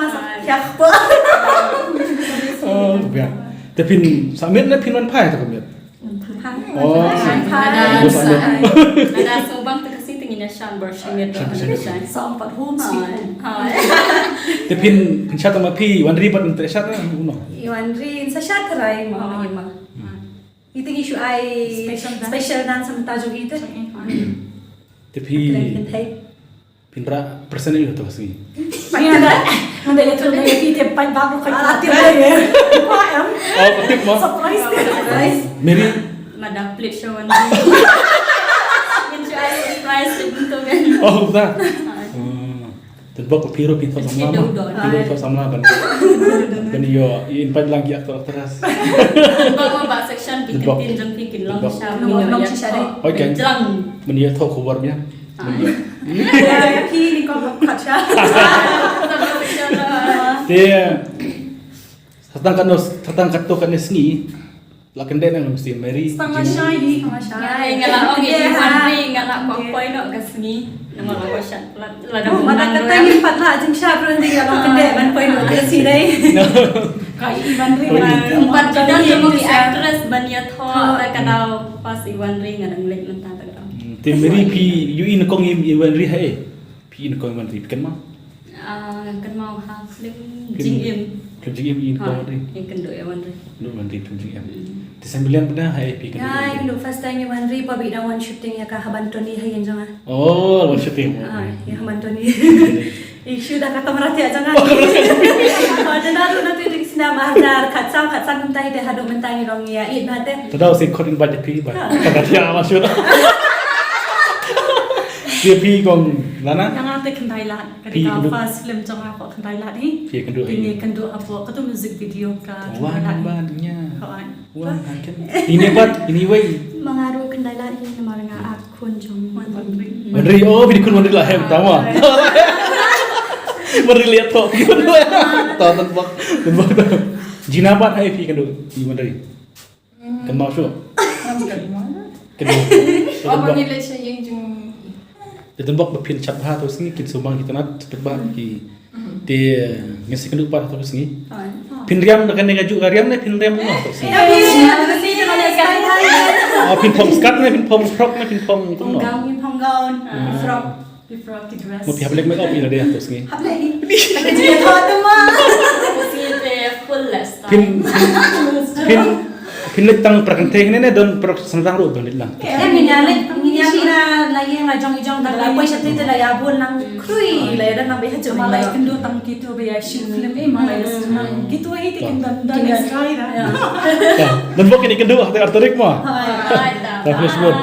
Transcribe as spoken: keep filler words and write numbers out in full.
ma sa yak po. Oh, biang. Te phin sa miet ne phin wan phai te ka miet. Oh, ada ada song bang te ka sing te ngin ïa shan bar shi miet. Song pat hum. Te phin phin shat ma phi Wanri pat te shat na uno. Wanri sa shat rai ma ma. Ite ngi shu ai special dance mynta jong ite. Te phi phin rah percent ïa to ka sngi. Pynda ngan da ïa to ïa phi te pat ba ko ka tip ïa. Ko em. Oh, ka tip ma. Surprise. Mary. Mada plate show. Ngin shu ai surprise te pynto kan. Oh, kumta. Te bok phi ruh phin thoh samla ma. Phi ruh thoh samla ban ban ïoh ïa invite lang ki actor actress. Bok ma ba section phi kin tin jong phi kin long sha. Long sha. Oi kan. Ban ïoh thoh khubor mia. Ïa phi ni ko khat sha. Te. Satang katno satang katto katne sngi. La kyndit na ngam si Mary. Tang la shai hi. Nga la ong ïa i Wanri nga la kwah poi noh ka sngi. Namar la kwah shat plat. La da ma da kata ngim pat la jingshad ruh ni nga la kyndit ban poi noh ka sngi dei. Ka i Wanri. Pat ka dang jong ki actress ban ïathoh ta ka dau pas i Wanri nga dang leit mynta ta ka dau. Te Mary phi ïohi nyngkong ïa i Wanri ha ei? Phi nyngkong i Wanri phi kynmaw? Ah, kynmaw ha film Jingim. Film Jingim i nyngkong Wanri. Ïa kynduh ïa Wanri. Kynduh Wanri film Jingim. Te sa mlien bna ha ei phi kynduh? Ïa kynduh first time ïa Wanri pa ba i dang wan shooting ïa ka Haban Tony ha ïing jong nga. Oh, wan shooting. Ah, ïa Haban Tony. I shoot da ka kamera te jong nga. Oh, da na ruh na tu ding sna ma hajar khatsaw khatsan mynta hi te haduh mynta ngi long ïa i ba te. Te dau sing khot in ba te phi ba. Ka ba tia ma shoot. Ïa phi kong Lana. Te Khyndai Lad, ka dei ka first film jong nga hapoh Khyndai Lad hi. Phi kynduh hi. Te ngi kynduh hapoh katu music video ka Khyndai Lad hi. Wan ban nya. Wan ban ken. Ine pat, ine wei. Ma nga ruh Khyndai Lad hi namar nga ap khun jong Wan Ri. Wan Ri, oh, phi dei khun Wan Ri Lahem, tama. Wan Ri Liat Thok. Ta tan bak, tan bak. Jina pat hai phi kynduh, i Wan Ri. Kynmaw shuh. Kynmaw. Kynmaw. Te tang bok ba phin chap bha to sngi, kin sumang ki tnat, chap bha ki. Te ngi sa kynduh pat to sngi. Phin riam da kane ka juh ka riam ne phin riam kumno to sngi. Ah, phin phong skirt ne phin phong frock ne phin phong kumno. Phong gown, phin phong gown, frock. Mo phi hap leh make up ïa lade to sngi. Hap leh. Ka jingïathoh tu ma. Sngi te full less time. Phin, phin, phin leit tang pra kynthei ne, ne don pra sengdang ruh don leit lang. Em, ngin ïa leit, ngin ïa leit na, na ïing la jong i jong, da la poi sha te te la ïa bun lang khrui, la ïa don lang ba ïa jong ma la ïa kynduh tang kitu ba ïa shoot film, eh, ma la ïa shoot lang kitu hi te kin don, don extra ïa. Don bok kine kynduh ha te ar tarik ma. Hai. Da finish bun.